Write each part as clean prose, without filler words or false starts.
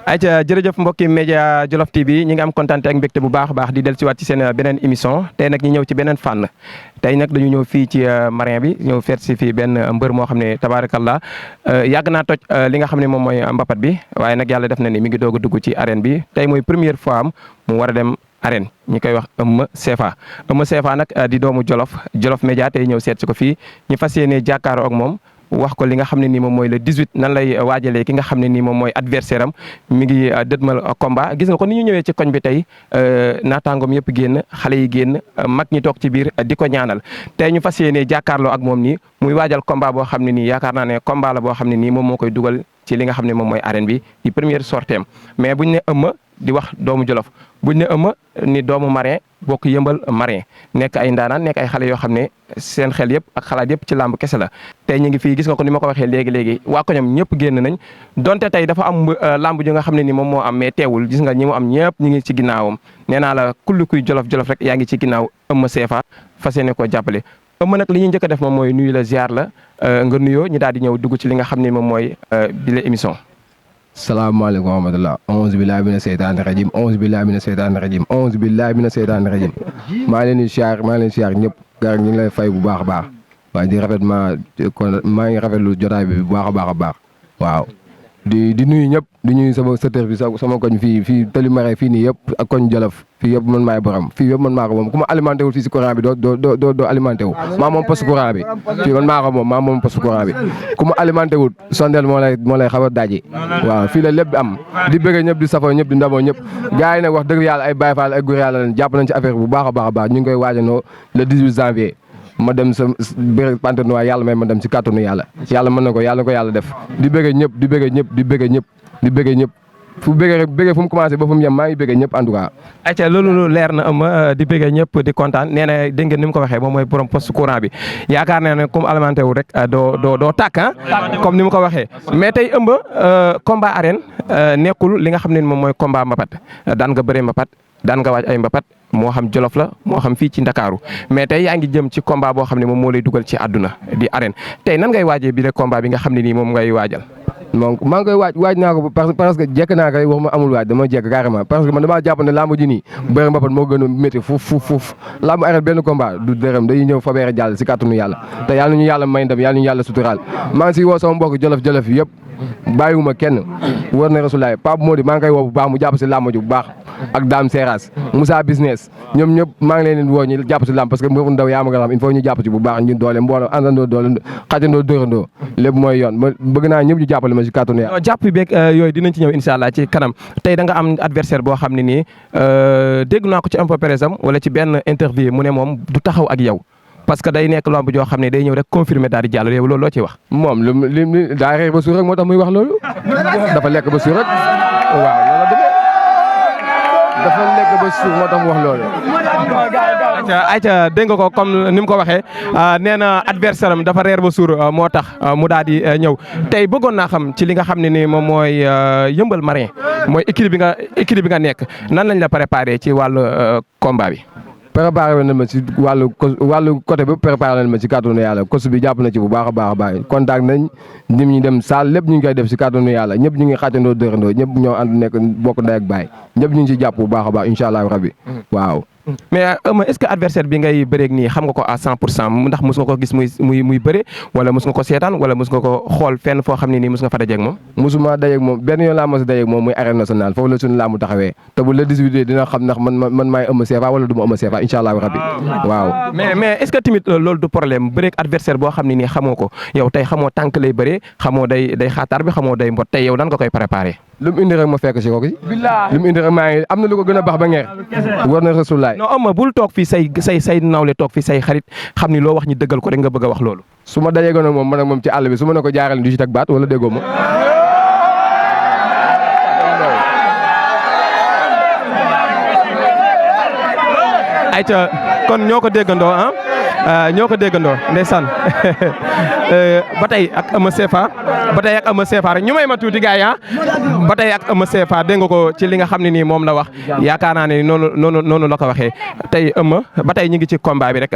ayca jërëjëf mbokki média Jolof TV ñi ngi am kontaan ak mbégte bu baax a baax di dellusiwaat ci seen beneen émission tey nag ñu ñëw ci beneen fànn tey nag dañu ñëw fii ci marin bi ñëw feet si fii benn mbër moo xam ne tabaarakallah yàgg naa toj li nga xam ne moom mooy mbapat bi waaye nag yàlla def na ni mi ngi doog a dugg ci arène bi tey mooy première fois am mu war a dem arène ñi koy wax Eumeu Sefa nag di doomu Jolof Média tey ñëw seet si ko fii ñu fas yéene jàkkaaroo ak moom wax ko li nga xam ne nii moom mooy le 18 nan lay waajalee ki nga xam ne nii moom mooy adversaire am mi ngi dëdmal combat gis nga ko ni ñu ñëwee ci koñ bi tey naataangoom yëpp génn xale yi génn mag ñi toog ci biir di ko ñaanal tey ñu fas yéene jàkkaarloo ak moom nii muy waajal combat boo xam ne nii yaakaar naa ne combat la boo xam ne nii moom moo koy dugal ci li nga xam ne moom mooy arène bi di première sorteem mais buñ ne Eumeu di wax doomu Jolof buñ ne Eumeu ni doomu marin bokk yëmbal marin nekk ay ndaanaan nekk ay xale yoo xam ne seen xel yëpp ak xalaat yëpp ci làmb kese la tey ñu ngi fii gis nga ko ni ma ko waxee léegi waa ko ñoom ñëpp génn nañ donte tey dafa am làmb ji nga xam ne ni moom moo am mais teewul gis nga ñi mu am ñëpp ñi ngi ci ginnaawam nee naa la kulli kuy Jolof rek yaa ngi ci ginnaaw Eumeu Sefa fas yéene koo jàppale Eumeu nag li ñuy njëkk a def moom mooy nuyu la ziar la nga nuyoo ñu daal di ñëw dugg ci li nga xam ne moom mooy bile émission. salaamaaleykum wa rahmatulah auzu billaahi mina seytaani rajiim auzu billaahi mina seytaani rajiim auzu billaahi mina seytaani rajiim maa ngi leen di siyaar ñëpp gars ñu ngi lay fay bu baax a baax waaye di rafet maa ngi rafetlu jotaay bi bu baax a baax waaw di nuyu ñëpp di nuyu sama secteur bi sama koñ fii Tali Marin fii nii yëpp ak koñ Jolof fii yëpp man maay borom fii yëpp man maa ko moom ku ma alimenté wul fii si courant bi doo alimenté wu maa moom poste courant bi fii man maa ko moom maa moom poste courant bi ku ma alimenté wul sondeel moo lay xaw a daji waaw fii la lépp am di bëgg ñëpp di safoo ñëpp di ndamoo ñëpp gars yi nag wax dëgg yàlla ay Baye Fall ay góor yàlla leen jàpp nañ ci affaire bu baax a baax ñu ngi koy waajanoo le 18 janvier ma dem sa béréb Pantenois yàlla may ma dem si kàttanu yàlla mën na ko yàlla def di bëgg ñëpp fu bëggee fu mu commencé ba fu mu yem maa ngi bëggee ñëpp en tout cas. ayca loolu leer na Eumeu di bëggee ñëpp di kontaan nee na dégg ngeen ni mu ko waxee moom mooy borom poste courant bi yaakaar naa ne comme alimenté wu rek doo tàkk comme ni mu ko waxee mais tey Eumeu combat arène nekkul li nga xam ne moom mooy combat mbapat daan nga bëree mbapat daan nga waaj ay mbapat moo xam Jolof la moo xam fii ci Ndakaaru mais tey yaa ngi jëm ci combat boo xam ne moom moo lay dugal ci àdduna di arène tey nan ngay waajee bi le combat bi nga xam ne nii moom ngay waajal. donc maa ngi koy waaj naa ko parce que jekk naa koy wax ma amul waaj dama jekk carrément parce que man damaa jàpp ne lamb ji nii bëri mbapat moo gën a métti fuuf lamb arène benn combat du dërëm day ñëw fabeere jàll si kàttanu yàlla te yàlla ñu yàlla may ndam yàlla ñu yàlla suturaal maa ngi si woo sama mbokk Jolof yëpp bàyyiwuma kenn war na rasulaay Pape Mody maa ngi koy woo bu baax mu jàpp si lamb ji bu baax ak Dame Seras Moussa Business ñoom ñëpp maa ngi leen di woo ñu jàpp si lamb parce que mbëru ndaw yaa ma nga xam il faut ñu jàpp si bu baax ñu doole mbooloo àndandoo doole xajandoo dóorandoo lépp mooy yoon bëgg naa ñëpp ñu jàppale ma si kàttanu yàlla jàpp beeg yooyu dinañ ci ñëw incha allah ci kanam tey da nga am adversaire boo xam ne nii dégg naa ko ci un peu présent wala ci benn interview mu ne moom du taxaw ak yow parce que day nekk lamb joo xam ne day ñëw rek confirmer daal di jàll yow loolu loo ciy wax. moom li daa reer ba suur rek moo tax muy wax loolu dafa lekk ba suur rek waaw loolu la demee dafa lekk ba suur moo tax mu wax loolu. ayca dégg nga ko comme ni mu ko waxee nee na adversaire am dafa reer ba suur moo tax mu daal di ñëw tey bëggoon naa xam ci li nga xam ne ni moom mooy yëmbal marin mooy équipe bi nga nekk nan lañ la préparé ci wàllu combat bi. préparé na ma ci wàllu côté bi préparé na ma ci kàttanu yàlla coach bi jàpp na ci bu baax a baax contact nañ nit ñi dem salle lépp ñu ngi koy def ci kàttanu yàlla ñëpp ñu ngi xàccandoo dërandoo ñëpp ñoo ànd nekk bokk ndey ak baay ñëpp ñu ngi ci jàpp bu baax a baax incha allah rabbi waaw. mais est-ce que adversaire bi ngay bëreeg nii xam nga ko à 100% ndax mos nga ko gis muy bëre wala mos nga ko seetaan wala mos nga ko xool fenn foo xam ne nii mos nga fa dajeeg moom. mosuma dajeeg moom benn yoon laa mos a dajeeg moom muy arène nationale foofu la suñu laamu taxawee te bu le 18 dina xam ndax man maay Eumeu Sefa wala du ma Eumeu Sefa incha allah rabbi waaw. mais est-ce que tamit loolu du problème bëreeg adversaire boo xam ne nii xamoo ko yow tey xamoo tànk lay bëree xamoo day xaataar bi xamoo day mbot tey yow nan nga koy préparé. lu mu indi rek ma fekk si ko lu mu indi rek maa ngi am na lu ko gën a baax ba ngeer war na rasulaay. non Eumeu bul toog fii say nawle toog fii say xarit xam ni loo wax ñi dëggal ko rek nga bëgg a wax loolu. su ma dajeegoon ak moom man ak moom ci àll bi su ma ne ko jaaral du ci teg baat wala déggoo ma. ayca kon ñoo ko déggandoo ndeysaan ba tey ak Eumeu CFA ba tey ak Eumeu CFA rek ñu may ma tuuti gars yi ba tey ak Eumeu CFA dégg nga ko ci li nga xam ne nii moom la wax yaakaar naa ne noonu la ko waxee tey Eumeu ba tey ñu ngi ci combat bi rek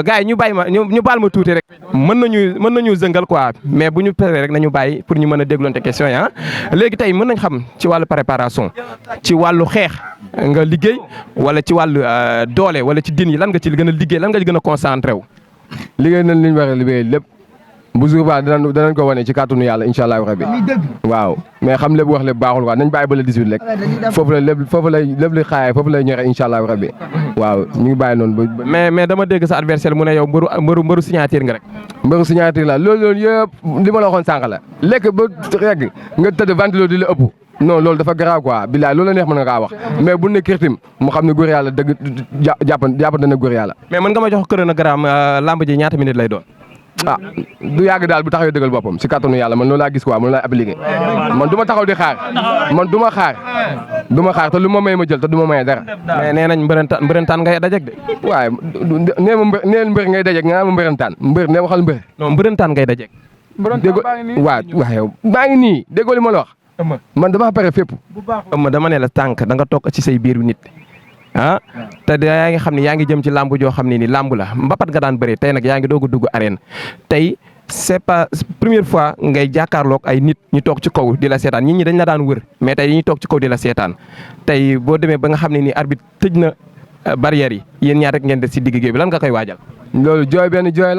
gars yi ñu bàyyi ma ñu baal ma tuuti rek mën nañu zëngal quoi mais bu ñu paree rek nañu bàyyi pour ñu mën a dégloonte question yi léegi tey mën nañ xam ci wàllu préparation ci wàllu xeex nga liggéey wala ci wàllu doole wala ci din yi lan nga ci gën a liggéey lan nga ci gën a concentré wu. liggéey nañ li ñu war a liggéey lépp bu jour ba danañ ko wane ci kàttanu yàlla incha allah rabbi waaw mais xam lépp wax lépp baaxul quoi nañ bàyyi ba le 18 rek foofu li xaayee foofu lay ñoree incha allah rabbi waaw ñu ngi bàyyi noonu mais dama dégg sa adversaire mu ne yow mbëru signature nga rek. mbëru signature la loolu yëpp li ma la waxoon sànq la lekk ba reg nga tëdd ventilo di la ëpp non loolu dafa garaaw quoi bilaay loolu la neex mën nga kaa wax mais bu ne kirtim mu xam ne góor yàlla dëgg jàpp na góor yàlla. mais mën nga ma jox chronogramme lamb ji ñaata minute lay doon. du yàgg daal bu taxawee dëggal boppam si kàttanu yàlla man loolu laa gis quoi man loolu laa appliqué man du ma taxaw di xaar man du ma xaar te lu ma may ma jël te du ma maye dara. mais nee nañ mbërëntaan ngay dajek de. waaye nee mbër ngay dajek nga ma mbërëntaan mbër nee waxal mbër. non mbërëntaan ngay dajek. waaw yow maa ngi nii déggoo li ma la wax. man damaa pare fépp. dama ne la tànk da nga toog ci say biiru nit. te yaa ngi xam ne yaa ngi jëm ci làmb joo xam ne ni làmb la mbapat nga daan bëri tey nag yaa ngi doog a dugg arène tey c'est pas première fois ngay jàkkaarloog ay nit ñu toog ci kaw di la seetaan nit ñi dañ la daan wër mais tey dañuy toog ci kaw di la seetaan tey boo demee ba nga xam ne ni arbitre tëj na barrière yi yéen ñaar rek ngeen des si digg géew bi lan nga koy waajal. loolu jooy benn jooy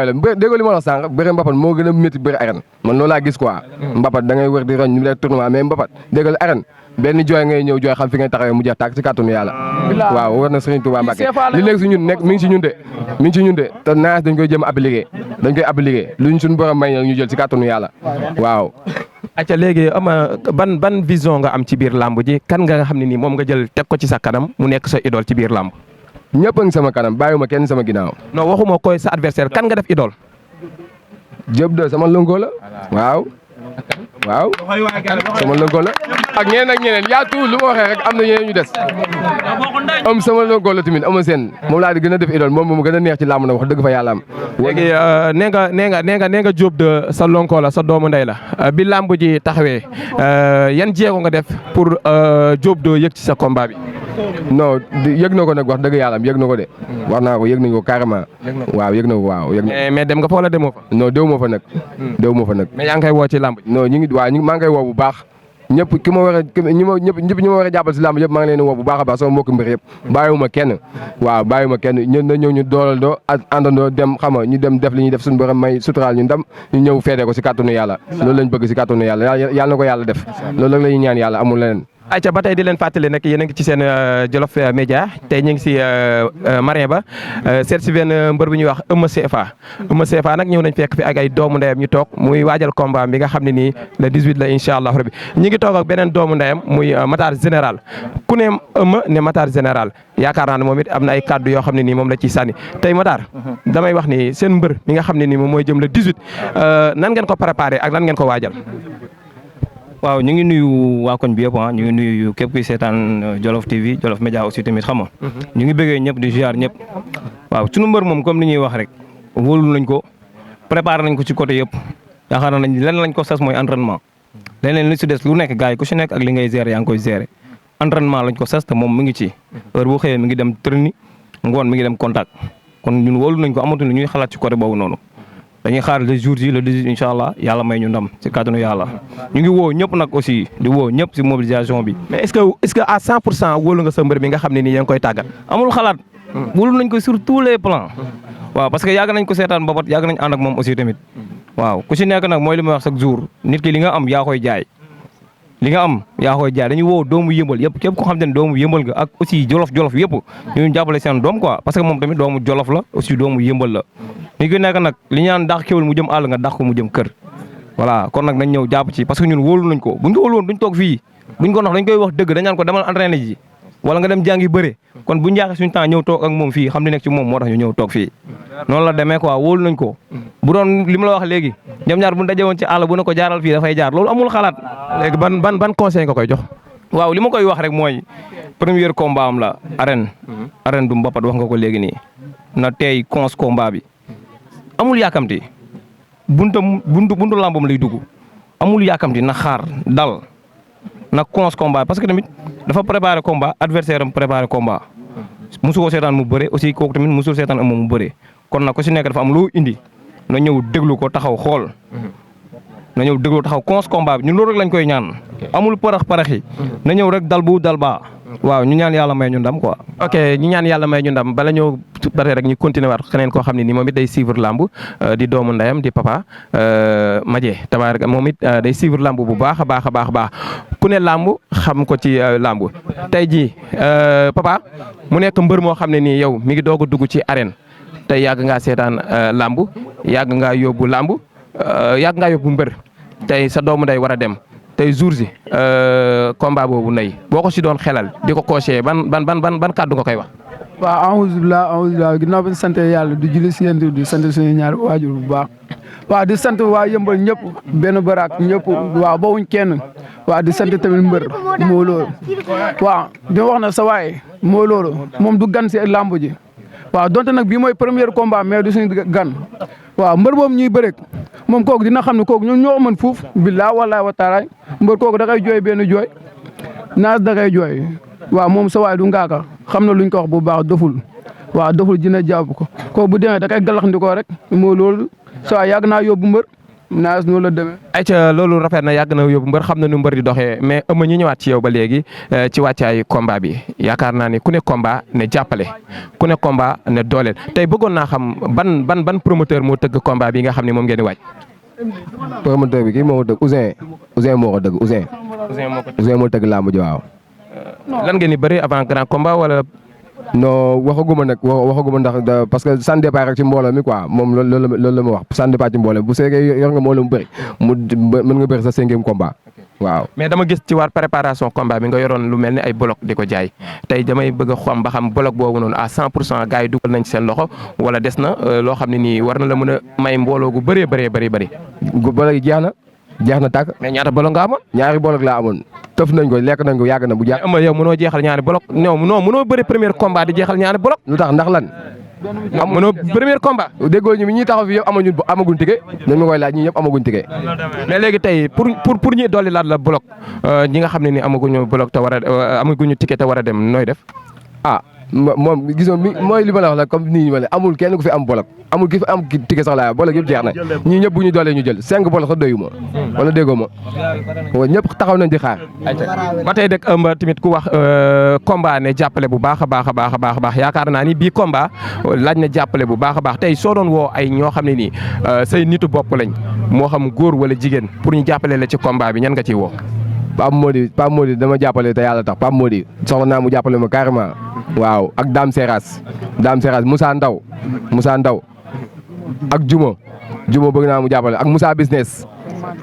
la mbër déggoo li ma la wax sànq bëri mbapat moo gën a métti bëri arène man loolu laa gis quoi mbapat da ngay wër di roñ ñu lay tournoi mais mbapat déggal arène benn jooy ngay ñëw jooy xam fi ngay taxawee mu jeex tàkk ci kàttanu yàlla waaw war na Serigne Touba Mbacké li nekk si ñun nekk mi ngi si ñun de te naas dañ koy jëm appliqué luñ suñu borom may ñu jël ci kàttanu yàlla waaw. acca léegi ban vision nga am ci biir làmb ji kan nga xam ne nii moom nga jël teg ko ci sa kanam mu nekk sa idole ci biir làmb. ñëpp a ngi sama kanam bàyyiwuma kenn sama ginnaaw. non waxuma koy sa adversaire kan nga def idole. Diop de sama lëngoo la waaw sama lëngoo la ak ñeneen yaa tuut lu ma waxee rek am na ñeneen ñu des am sama lëngoo la tamit ama seen moom laa di gën a def idole moom gën a neex ci làmb na wax dëgg fa yàlla am. léegi nee nga Diop de sa lonko la sa doomu ndey la bi làmb ji taxawee yan jéego nga def pour Diop de yëg ci sa combat bi. non yëg na ko nag wax dëgg yàlla yëg na ko de wax naa ko yëg nañ ko carrément. waaw yëg na ko waaw yëg na mais dem nga fa wala demoo fa. non déw moo fa nag. mais yaa ngi koy woo ci làmb ji. non maa ngi koy woo bu baax ñëpp ki ma war a ñëpp ñi ma war a jàppal si làmb yëpp maa ngi leen di woo bu baax a baax sama mbokki mbir yëpp bàyyiwuma kenn na ñëw ñu doolandoo àndandoo dem xam nga ñu dem def li ñuy def suñu borom may suturaal ñu ndam ñu ñëw feete ko si kàttanu yàlla loolu lañ bëgg si kàttanu yàlla yàlla na ko yàlla def loolu la ñuy ñaan yàlla amul leneen. ayca ba tey di leen fàttali nag yéen a ngi ci seen Jolof Média tey ñu ngi si Marin ba seet si benn mbër bu ñuy wax Eumeu CFA nag ñëw nañ fekk fi ak ay doomu ndeyam ñu toog muy waajal combat bi nga xam ne nii le 18 la incha allah rabbi ñi ngi toog ak beneen doomu ndeyam muy Matar Général ku ne Eumeu ne Matar Général yaakaar naa ne moom it am na ay kàddu yoo xam ne nii moom la ciy sànni tey Matar damay wax ni seen mbër mi nga xam ne nii moom mooy jëm le 18 nan ngeen ko préparé ak lan ngeen ko waajal. waaw ñu ngi nuyu waa koñ bi yëpp ñu ngi nuyu képp kuy seetaan Jolof TV Jolof Média aussi tamit xam nga ñu ngi bëggee ñëpp di ziar ñëpp waaw sunu mbër moom comme li ñuy wax rek wóolu nañ ko préparé nañ ko ci côté yëpp yaakaar nañ lenn lañ ko sas mooy entraînement leneen li si des lu nekk gars yi ku si nekk ak li ngay gérer yaa ngi koy gérer entraînement lañ ko sas te moom mi ngi ci heure bu xëyee mi ngi dem training ngoon mi ngi dem contact kon ñun wóolu nañ ko amatuñ ñuy xalaat ci côté boobu noonu dañuy xaar le jour ji le 18 incha allah yàlla may ñu ndam si kàttanu yàlla ñu ngi woo ñëpp nag aussi di woo ñëpp si mobilisation bi. mais est-ce que à 100% wóolu nga sa mbër bi nga xam ne nii yaa ngi koy tàggat. amul xalaat wóolu nañ ko sur tous les plans waaw parce que yàgg nañ ko seetaan babat yàgg nañ ànd ak moom aussi tamit waaw ku si nekk nag mooy li may wax chaque jour nit ki li nga am yaa koy jaay dañuy woo doomu yëmbal yëpp képp ko xam te ne doomu yëmbal nga ak aussi jolof yëpp ñu jàppale seen doom quoi parce que moom tamit doomu jolof la aussi doomu yëmbal la ni ki nekk nag li ñaan dàq kéwal mu jëm àll nga dàq ko mu jëm kër voilà kon nag nañ ñëw jàpp ci parce que ñun wóolu nañ ko buñ ko wóolu woon duñ toog fii buñ ko dañ koy wax dëgg dañ naan ko demal entraîné ji wala nga dem jàngi bëre kon bu njaaxee suñu temps ñëw toog ak moom fii xam li nekk ci moom moo tax ñu ñëw toog fii noonu la demee quoi wóolu nañ ko bu doon li ma la wax léegi ñoom ñaar bu daje woon ci àll bu ne ko jaaral fii dafay jaar loolu amul xalaat. léegi ban conseil nga koy jox. waaw li ma koy wax rek mooy premier combat am la arène du mbapat wax nga ko léegi nii na tey cons combat bi amul yàkkamti buntu làmbam lay dugg amul yàkkamti na xaar dal na cons combat parce que tamit dafa préparer combat adversaire am préparer combat musu ko seetaan mu bëre aussi kooku tamit musul seetaan am mu bëre kon nag ko si nekk dafa am loo indi na ñëw déglu ko taxaw xool na ñëw déglu taxaw cons combat bi ñun loolu rek lañ koy ñaan amul parax-paraxi na ñëw rek dal bu dal baa waaw ñu ñaan yàlla may ñu ndam quoi. ok ñu ñaan yàlla may ñu ndam bala ñoo bare rek ñu continuer waat keneen koo xam ne ni moom it day suivre lamb di doomu ndeyam di papa Madie tabaaraka moom it day suivre lamb bu baax a baax a baax ku ne lamb xam ko ci lamb tey jii papa mu nekk mbër moo xam ne nii yow mi ngi doog a dugg ci arène tey yàgg ngaa seetaan lamb yàgg ngaa yóbbu lamb yàgg ngaa yóbbu mbër tey sa doomu day war a dem. tey jours yi combat boobu nay boo ko si doon xelal di ko coaché ban kàddu nga koy wax. waaw alhamdulilah ginnaaw bi ñu sant yàlla di julli si yéen di sant suñu ñaari waajur bu baax waaw di sant waa yëmbal ñëpp benn baraak ñëpp waaw bawuñ kenn waaw di sant tamit mbër moo loolu waaw di wax na sa waay moo loolu moom du gan si làmb ji waaw donte nag bii mooy premier combat mais du suñu gan waaw mbër boobu ñuy bërek moom kooku dina xam ne kooku ñun ñoo mën fuuf billaa wallaahi wa taala mbër kooku da koy jooy benn jooy naas da koy jooy waaw moom sa waay du ngaaka xam na luñ ko wax bu baax doful waaw doful dina jàpp ko kooku bu demee da koy galaxndikoo rek moo loolu sa waay yàgg naa yóbbu mbër naas noonu la demee. ayca loolu rafet na yàgg na yóbbu mbër xam na nu mbër di doxee mais ëmma ñu ñëwaat ci yow ba léegi ci wàccaayu combat bi yaakaar naa ne ku ne combat ne jàppale ku ne combat ne dooleel tey bëggoon naa xam ban promoteur moo tëgg combat bi nga xam ne moom ngeen di waaj. promoteur bi kii moo ko tëgg Ouzin moo ko tëgg Ouzin moo tëgg làmb ji waaw. lan ngeen di bëri avant grand combat wala. non waxaguma nag waxaguma ndax parce que sans départ rek ci mbooloo mi quoi moom loolu la ma wax sans départ ci mbooloo bu fekkee yor nga mbooloo mu bëri mën nga bëri sa 5e combat waaw. mais dama gis ci war préparation combat bi nga yoroon lu mel ni ay bloc di ko jaay tey damay bëgg a xam ba xam bloc boobu noonu à 100% gars yi dugal nañ seen loxo wala des na loo xam ne nii war na la mën a may mbooloo gu bëree bëri. bloc yi jeex na tàkk. mais ñaata bloc nga amoon. ñaari bloc laa amoon. tëf nañ ko lekk nañ ko yàgg na bu jeex. mais yow mënoo jeexal ñaari bloc non mënoo bëri premier combat di jeexal ñaari bloc. lu tax ndax lan. mënoo premier combat. déggoo ñu ñi taxaw fi yëpp amaguñ tike dañ ma koy laaj ñii ñëpp amaguñ tike. mais léegi tey pour ñi dolli laat la bloc ñi nga xam ne ni amaguñu bloc te war a amaguñu tike te war a dem nooy def. ah moom gisoo mooy li ma la wax la comme nii ñu ma amul kenn ku fi am bloc amul ki fi am tike sax laa bloc yëpp jeex na ñii ñëpp bu ñu doolee ñu jël 5 bloc sax doyu ma wala déggoo ma ñëpp taxaw nañ di xaar. ba tey rek tamit ku wax combat ne jàppale bu baax a baax yaakaar naa ni bii combat laaj na jàppale bu baax a baax tey soo doon woo ay ñoo xam ne nii say nitu bopp lañ moo xam góor wala jigéen pour ñu jàppale la ci combat bi ñan nga ciy woo. Pape Mody dama jàppale te yàlla tax Pape Mody soxla naa mu jàppale ma carrément waaw ak Dame Seras Moussa Ndaw ak Juma bëgg naa mu jàppale ak Moussa Business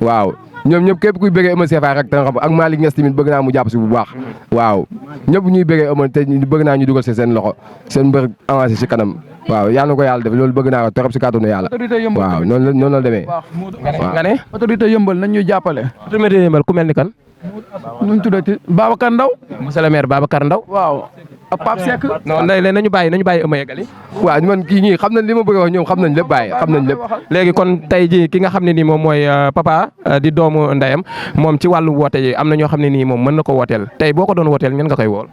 waaw ñoom ñëpp képp kuy bëggee Eumeu Sène rek da nga xam ak Malick Niass tamit bëgg naa mu jàpp si bu baax waaw ñëpp ñuy bëggee Eumeu te bëgg naa ñu dugal si seen loxo seen mbër avancé si kanam waaw yàlla na ko yàlla def loolu bëgg naa ko torop si kàttanu yàlla waaw noonu la demee. nga ne autorité yëmbal nañ ñu jàppale. autorité yëmbal ku mel ni kan. nu ñu tuddati Babacar Ndaw. monsieur le maire Babacar Ndaw. waaw ak Pape Seck. non nañu bàyyi Eumeu yeggali. waaw man kii ñii xam nañ li ma bëgg a wax ñoom xam nañ lépp bàyyi xam nañ lépp. léegi kon tey jii ki nga xam ne nii moom mooy papa di doomu ndeyam moom ci wàllu woote yi am na ñoo xam ne nii moom mën na ko wooteel tey boo ko doon wooteel ñan nga koy wool.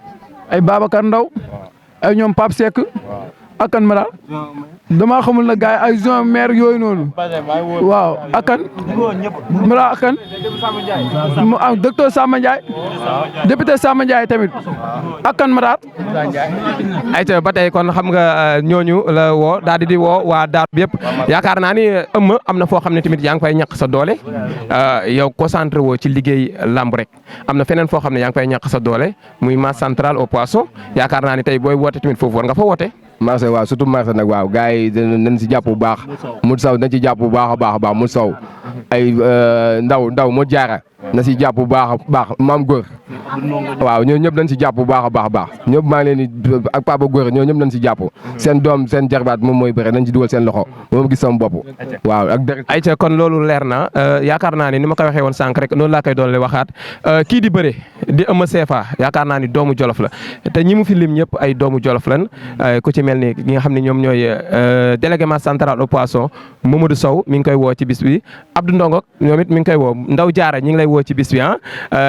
ay Babacar Ndaw ay ñoom Pape Seck ak kan ma daal damaa xamul na gars yi ay zone maire yooyu noonu waaw ak kan mala ak kan mu am docteur Samba Ndiaye député Samba Ndiaye tamit ak kan ma daal. ayca ba tey kon xam nga ñooñu la woo daal di woo waa Daaru bi yëpp yaakaar naa ni Eumeu am na foo xam ne tamit yaa ngi fay ñàkk sa doole yow concentré woo ci liggéey lamb rek am na feneen foo xam ne yaa ngi fay ñàkk sa doole muy masse centrale au poisson yaakaar naa ni tey booy woote tamit foofu war nga fa woote. marché waaw surtout marché nag waaw gars yi nañ si jàpp bu baax mu saw nañ ci jàpp bu baax a baax mu saw ay ndaw mu jaara na si jàpp bu baax a baax maam góor waaw ñoo ñëpp nañ si jàpp bu baax a baax ñëpp maa ngi leen di ak papa góor ñoo ñëpp nañ si jàpp seen doom seen jarbaat moom mooy bëre nañ ci dugal seen loxo moom gis sama bopp waaw ak dër ayca kon loolu leer na yaakaar naa ne ni ma ko waxee woon sànq rek noonu laa koy doon le waxaat kii di bëre di Eumeu CFA yaakaar naa ni doomu Jolof la te ñi mu fi lim ñëpp ay doomu Jolof lan ku ci mel ni ñi nga xam ne ñoom ñooy déléguement central au poisson Mamadou Sow mi ngi koy woo ci bis bi Abdou Ndongok ñoom it mi ngi koy woo Ndaw Jaara ñi ngi lay woo ci bis bi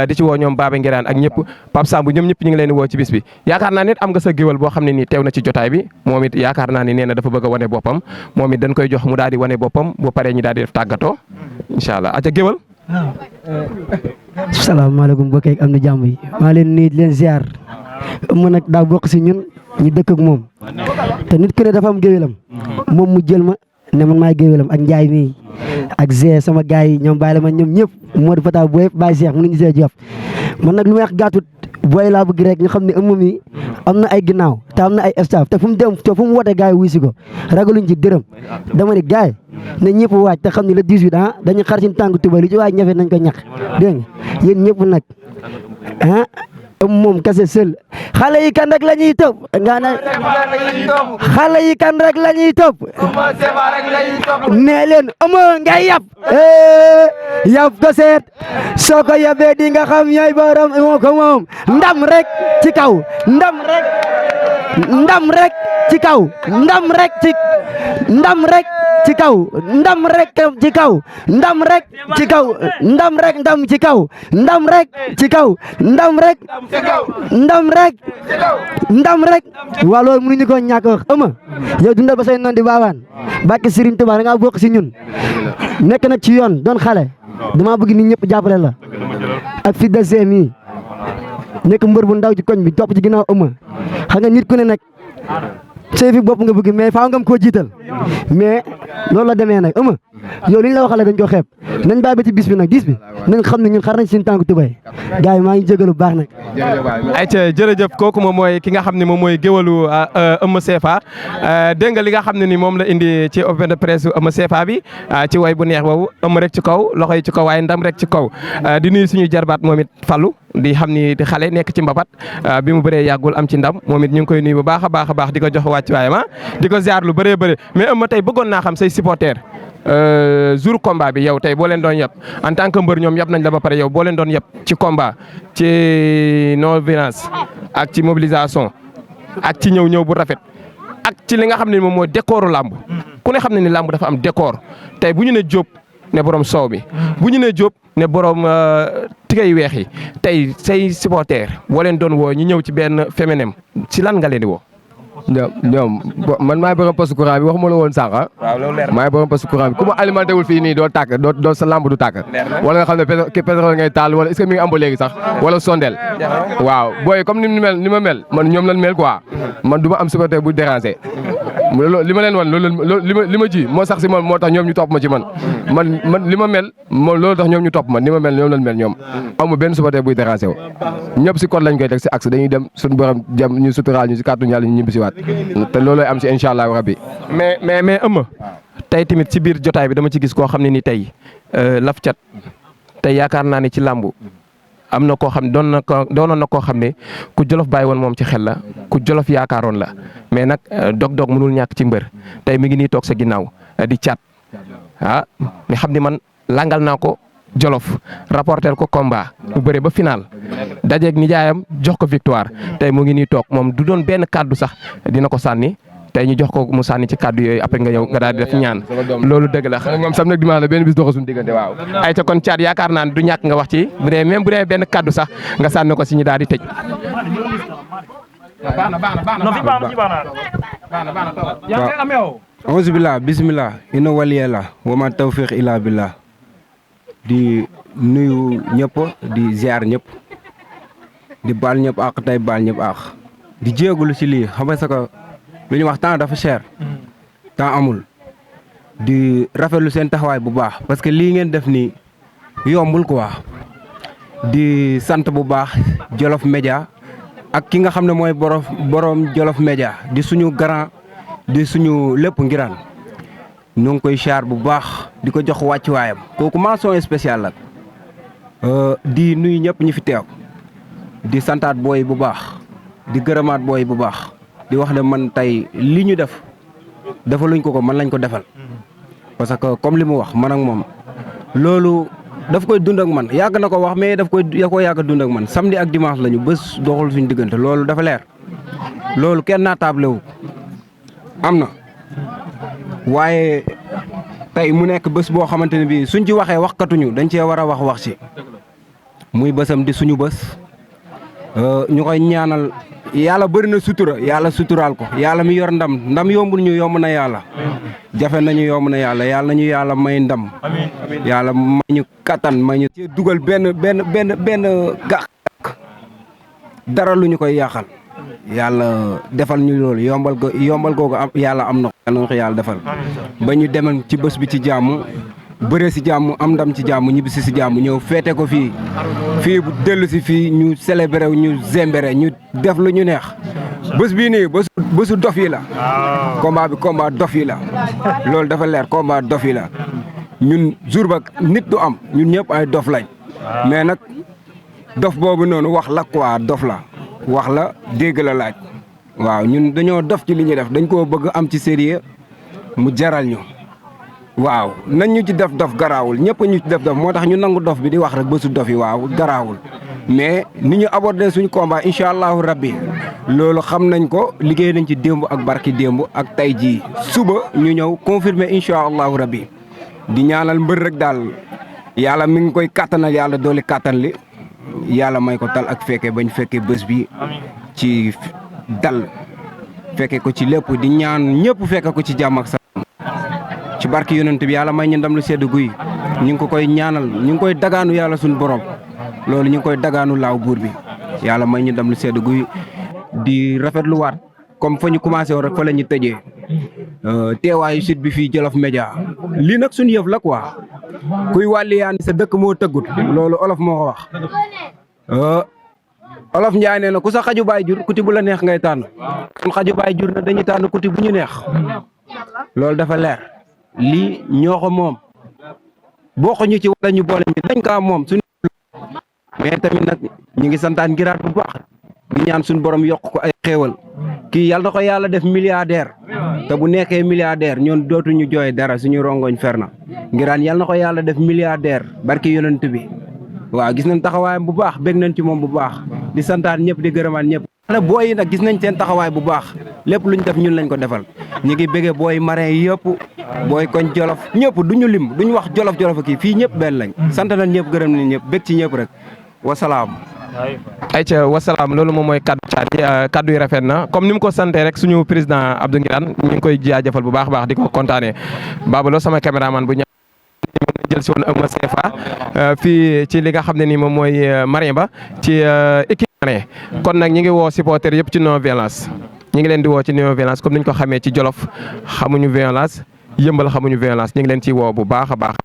di ci woo ñoom Baba Ngiraan ak ñëpp Pape Samb ñoom ñëpp ñi ngi leen di woo ci bis bi yaakaar naa nit am nga sa géwal boo xam ne nii teew na ci jotaay bi moom it yaakaar naa ni nee na dafa bëgg a wane boppam moom it dañ koy jox mu daal di wane boppam bu paree ñu daal di def tàggatoo incha allah aca géwal salaamaaleykum mbokk yi am na jàmm yi maa leen nuyu di leen ziar Eumeu nag daa bokk si ñun ñu dëkk ak moom te nit ku ne dafa am géwélam moom mu jël ma ne man maay géwélam ak Njaay mii ak Zé sama gars yi ñoom bàyyi la ma ñoom ñëpp moo di fata booy bàyyi Cheikh mënuñu Zé Diop man nag lu may wax gàttut booy laa bëgg rek ñu xam ne Eumeu mi am na ay ginnaaw te am na ay staff te fu mu dem te fu mu wootee gars yi wuy si ko ragaluñ ci dërëm dama ne gars yi ne ñëpp waaj te xam ne le 18 dañu xar ci tànk tuba li ci waaj ñafe nañ ko ñax dégg nga yéen ñëpp nag moom kese seul xale yi kan rek la ñuy topp nga ne xale yi kan rek la ñuy topp nee leen Eumeu ngay yab yab ko seet soo ko yabee di nga xam ñooy borom moo ko moom ndam rek ci kaw ndam rek ci kaw ndam rek ci ndam rek ci kaw ndam rek ci kaw ndam rek ci kaw ndam rek ndam ci kaw ndam rek ci kaw ndam rek ndam rek ndam rek waa loolu mënuñu ko ñàkk wax Eumeu yow dundal ba say noon di baawaan bàkki Serigne Touba da ngaa bokk si ñun nekk nag ci yoon doon xale dama bëgg nit ñëpp jàppale la ak fi de Zé mi nekk mbër bu ndaw ci koñ bi topp ci ginnaaw Eumeu xam nga nit ku ne nag sey fi bopp nga bëgg mais faaw nga koo jiital mais loolu la demee nag Eumeu yow li ñu la waxale dañ ko xeeb nañ bàyyi ba ci bis bi nag bis bi nañ xam ne ñun xar nañ seen tànk tubay gars yi maa ngi jégalu baax nag. ayca jërëjëf kooku moom mooy ki nga xam ne moom mooy géwalu Eumeu CFA dégg nga li nga xam ne ni moom la indi ci open de presse Eumeu CFA bi ci way bu neex boobu Eumeu rek ci kaw loxo yi ci kaw waaye ndam rek ci kaw di nuyu suñu jarbaat moom it Fallou di xam ni di xale nekk ci mbapat bi mu bëree yàggul am ci ndam moom it ñu ngi koy nuyu bu baax a baax di ko jox wàcc waayam di ko ziar lu bëree bëri mais Eumeu tey bëggoon naa xam say supporter jour combat bi yow tey boo leen doon yab en tant que mbër ñoom yab nañ la ba pare yow boo leen doon yab ci combat ci non violence ak ci mobilisation ak ci ñëw bu rafet ak ci li nga xam ne moom mooy décoru làmb ku ne xam ne ni làmb dafa am décor tey bu ñu ne Diop ne borom soow bi bu ñu ne Diop ne borom tigay weex yi tey say supporter boo leen doon woo ñu ñëw ci benn féminin ci lan nga leen di woo. ñoom man maay borom poste courant bi waxuma la woon sànq waaw loolu leer maay borom poste courant bi ku ma alimenté wul fii nii doo tàkk doo sa lamb du tàkk wala nga xam ne pétrole ngay taal wala est-ce que mi ngi am ba léegi sax wala sondeel waaw booy comme ni ma mel man ñoom lan mel quoi man du ma am supporter bu déranger li ma leen wan loolu li ma ji moo sax si man moo tax ñoom ñu topp ma ci man li ma mel moom loolu tax ñoom ñu topp man ni ma mel ñoom lan mel ñoom amu benn supporter buy déranger wu ñëpp si code lañ koy teg si axe dañuy dem suñu borom jëm ñu suturaal ñu si kàttu yàlla ñu ñibbi si waat te loolooy am si incha allah rabbi mais Eumeu tey tamit ci biir jotaay bi dama ci gis koo xam ne ni tey laf cat tey yaakaar naa ne ci làmbu am na koo xam ne doonoon na koo xam ne ku Jolof bàyyi woon moom ci xel la ku Jolof yaakaaroon la mais nag dog-dog mënul ñàkk ci mbër tey mi ngi nii toog sa ginnaaw di cat nga xam ni man langal naa ko Jolof rapporter ko combat bu bëre ba final dajeeg nijaayam jox ko victoire tey mu ngi nii toog moom du doon benn kàddu sax dina ko sànni tey ñu jox ko mu sànni ci kàddu yooyu après nga ñëw nga daal di def ñaan loolu dëgg la. moom sam nag dimanche la benn bis doxal suñu diggante waaw. ay ca kon caat yaakaar naa ne du ñàkk nga wax ci bu dee même bu dee benn kàddu sax nga sànni ko si ñu daal di tëj. auzu billah bismillah inna waliyallah wa ma tawfiq illa billah di nuyu ñëpp di ziar ñëpp di baal ñëpp ak tey baal ñëpp ak di jéegulu ci lii xam nga sa ko lu ñu wax temps dafa cher temps amul di rafetlu seen taxawaay bu baax parce que lii ngeen def nii yombul quoi di sant bu baax Jolof Média ak ki nga xam ne mooy borom Jolof Média di suñu grand di suñu lépp ngiraan ñu ngi koy char bu baax di ko jox wàccuwaayam kooku mention spéciale la di nuyu ñëpp ñi fi teew di santaat booy bu baax di gërëmaat booy bu baax di wax ne man tey li ñu def defaluñ ko man lañ ko defal parce que comme li mu wax man ak moom loolu daf koy dund ak man yàgg na ko wax mais da ko yàgg a dund ak man samedi ak dimanche lañu bés doxul suñu diggante loolu dafa leer loolu kenn naa table wu am na waaye tey mu nekk bés boo xamante ne bii suñ ci waxee waxkatuñu dañ cee war a wax ci muy bésam di suñu bés ñu koy ñaanal yàlla bëri na sutura yàlla suturaal ko yàlla mi yor ndam yombul ñu yomb na yàlla jafe nañu yomb na yàlla nañu yàlla may ndam yàlla may ñu kattan may ñu ci dugal benn gàq dara lu ñu koy yàqal yàlla defal ñu loolu yombal googu am yàlla am na ko yàlla defal ba ñu demal ci bés bi ci jàmm bëre si jàmm am ndam ci jàmm ñibbisi si jàmm ñëw feete ko fii bu dellu si fii ñu célébré ñu zembere ñu def lu ñu neex bés bii nii bésu dof yi la combat bi combat dof yi la loolu dafa leer combat dof yi la ñun jour ba nit du am ñun ñëpp ay dof lañ mais nag dof boobu noonu wax la quoi dof la wax la dégg la laaj waaw ñun dañoo dof ci li ñuy def dañ koo bëgg am ci sérieux mu jaral ñu waaw nañ ñu ci def dof garaawul ñëpp ñu ci def dof moo tax ñu nangu dof bi di wax rek bésu dof yi waaw garaawul mais ni ñu abordé suñu combat incha allahu rabbi loolu xam nañ ko liggéey nañ ci démb ak barki démb ak tay jii suba ñu ñëw confirmer incha allahu rabbi di ñaanal mbër rek daal yàlla mi ngi koy kattanal yàlla dooli kattan li yàlla may ko tal ak fekke bañ fekkee bés bi ci dal fekke ko ci lépp di ñaan ñëpp fekke ko ci jàmm ak ci barki yonent bi yàlla may ñu ndam lu sedd guy ñu ngi ko koy ñaanal ñu ngi koy dagaanu yàlla suñu borom loolu ñu ngi koy dagaanu laaw buur bi yàlla may ñu ndam lu sedd guy di rafetluwaat comme fa ñu commencé woon rek fa la ñu tëjee teewaayu site bi fii Jolof Média lii nag suñu yëf la quoi kuy wàlliyaani sa dëkk moo tëggut loolu olof moo ko wax olof Njaay nee na ku sa xaju baay jur kuti bu la neex ngay tànn kon xaju baay jur na dañuy tànn kuti bu ñu neex loolu dafa leer lii ñoo ko moom bokkuñu ci wala ñu boole ñu dañ kaa moom suñu mais tamit nag ñu ngi santaan giraat bu baax di ñaan suñu borom yokk ko ay xéewal kii yàlla na ko yàlla def milliardaire te bu nekkee milliardaire ñoon dootuñu jooy dara suñu rongoñ fer na ngiraan yàlla na ko yàlla def milliardaire barki yonent bi waaw gis nañ taxawaayam bu baax bég nañ ci moom bu baax di santaan ñëpp di gërëmaan ñëpp xale booy yi nag gis nañ seen taxawaay bu baax lépp luñ def ñun lañ ko defal ñu ngi béggee booy marin yëpp booy koñ jolof ñëpp duñu lim duñu wax jolof kii fii ñëpp benn lañ sant nañ ñëpp gërëm nañ ñëpp bég ci ñëpp rek wasalaam. ayca wasalaam loolu moom mooy kaddu caat kaddu yi rafet na comme ni mu ko santee rek suñu président Abdou Nguirane ñu ngi koy jaajëfal bu baax a baax di ko kontaanee Babalo sama caméraman bu jël si woon Eumeu CFA fii ci li nga xam ne ni moom mooy Marien ba ci équipe Marien kon nag ñi ngi woo supporter yëpp ci non violence ñi ngi leen di woo ci non violence comme ni ñu ko xamee ci Jolof xamuñu violence Yëmbal xamuñu violence ñi ngi leen ci woo bu baax a baax